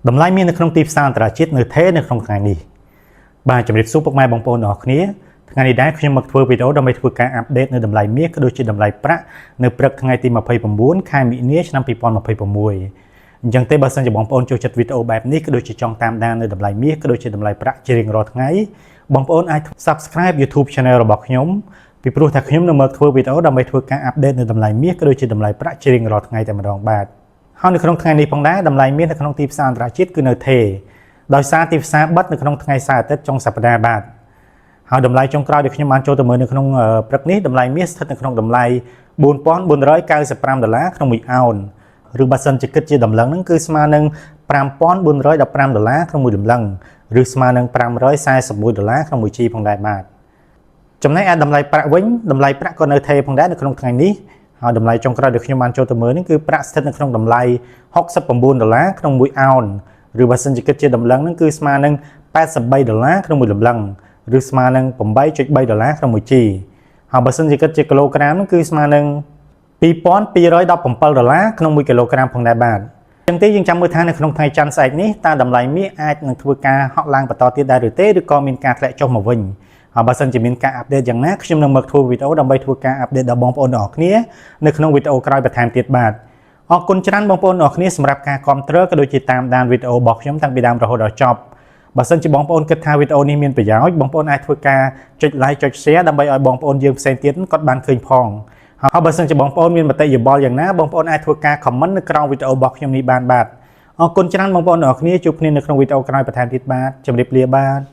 តម្លៃមាសនៅក្នុងទីផ្សារអន្តរជាតិនៅថេរនៅក្នុងថ្ងៃនេះបាទជំរាបសួរពុកម៉ែបងប្អូនទាំងអស់គ្នាថ្ងៃនេះដែរខ្ញុំមកធ្វើវីដេអូដើម្បីធ្វើការ update នៅតម្លៃមាសក៏ដូចជាតម្លៃប្រាក់នៅព្រឹកថ្ងៃទី29ខែមិនិនាឆ្នាំ2026អញ្ចឹងទេបើសិនជាបងប្អូនចូលចិត្តវីដេអូបែបនេះក៏ដូចជាចង់តាមដាននៅតម្លៃមាសក៏ដូចជាតម្លៃប្រាក់ជារៀងរាល់ថ្ងៃបងប្អូនអាច Subscribe YouTube Channel របស់ខ្ញុំពីព្រោះថាខ្ញុំនឹងមកធ្វើវីដេអូដើម្បីធ្វើការ update នៅតម្លៃមាសក៏ដូចជាតម្លៃប្រាក់ជារៀងរាល់ថ្ងៃតែម្ដងបាទហើយនៅក្នុងថ្ងៃនេះផងដែរតម្លៃមាសនៅក្នុងទីផ្សារអន្តរជាតិគឺនៅថេរដោយសារទីផ្សារបិទនៅក្នុងថ្ងៃសៅរ៍អាទិត្យចុងសប្តាហ៍បាទហើយតម្លៃចុងក្រោយដែលខ្ញុំបានចូលទៅមើលនៅក្នុងព្រឹកនេះតម្លៃមាសស្ថិតនៅក្នុងតម្លៃ4495ដុល្លារក្នុងមួយអោនឬបើសិនជាគិតជាតម្លឹងហ្នឹងគឺស្មើនឹង5415ដុល្លារក្នុងមួយតម្លឹងឬស្មើនឹង541ដុល្លារក្នុងមួយជីផងដែរបាទចំណែកឯតម្លៃប្រាក់វិញតម្លៃប្រាក់ក៏នៅថេរផងដែរនៅក្នុងថ្ងៃនេះហើយតម្លៃចុងក្រោយដែលខ្ញុំបានចូលទៅមើលនេះគឺប្រាក់ស្ថិតនៅក្នុងតម្លៃ69ដុល្លារក្នុងមួយអោនឬបើសិនជាគិតជាតម្លឹងហ្នឹងគឺស្មើនឹង83ដុល្លារក្នុងមួយតម្លឹងឬស្មើនឹង8.3ដុល្លារក្នុងមួយជីហើយបើសិនជាគិតជាគីឡូក្រាមហ្នឹងគឺស្មើនឹង2217ដុល្លារក្នុង1គីឡូក្រាមផងដែរបាទអញ្ចឹងទេយើងចាំមើលថានៅក្នុងថ្ងៃច័ន្ទស្អែកនេះតើតម្លៃមាសអាចនឹងធ្វើការហក់ឡើងបន្តទៀតដែរឬទេឬក៏មានការធ្លាក់ចុះមកវិញហើយបើសិនជាមានការ update យ៉ាងណាខ្ញុំនឹងមកធ្វើវីដេអូដើម្បីធ្វើការ update ដល់បងប្អូនទាំងអស់គ្នានៅក្នុងវីដេអូក្រោយបន្ថែមទៀតបាទអរគុណច្រើនបងប្អូនទាំងអស់គ្នាសម្រាប់ការគាំទ្រក៏ដូចជាតាមដានវីដេអូរបស់ខ្ញុំតាំងពីដើមរហូតដល់ចប់បើសិនជាបងប្អូនគិតថាវីដេអូនេះមានប្រយោជន៍បងប្អូនអាចធ្វើការចុច like ចុច share ដើម្បីឲ្យបងប្អូនយើងផ្សេងទៀតគាត់បានឃើញផងហើយបើសិនជាបងប្អូនមានមតិយោបល់យ៉ាងណាបងប្អូនអាចធ្វើការ comment នៅក្រោមវីដេអូរបស់ខ្ញុំនេះបានបាទអរគុណច្រើនបងប្អូនទាំងអស់គ្នាជួបគ្នានៅក្នុងវីដេអូក្រោយបន្ថែមទៀតបាទជម្រាបលាបាទ។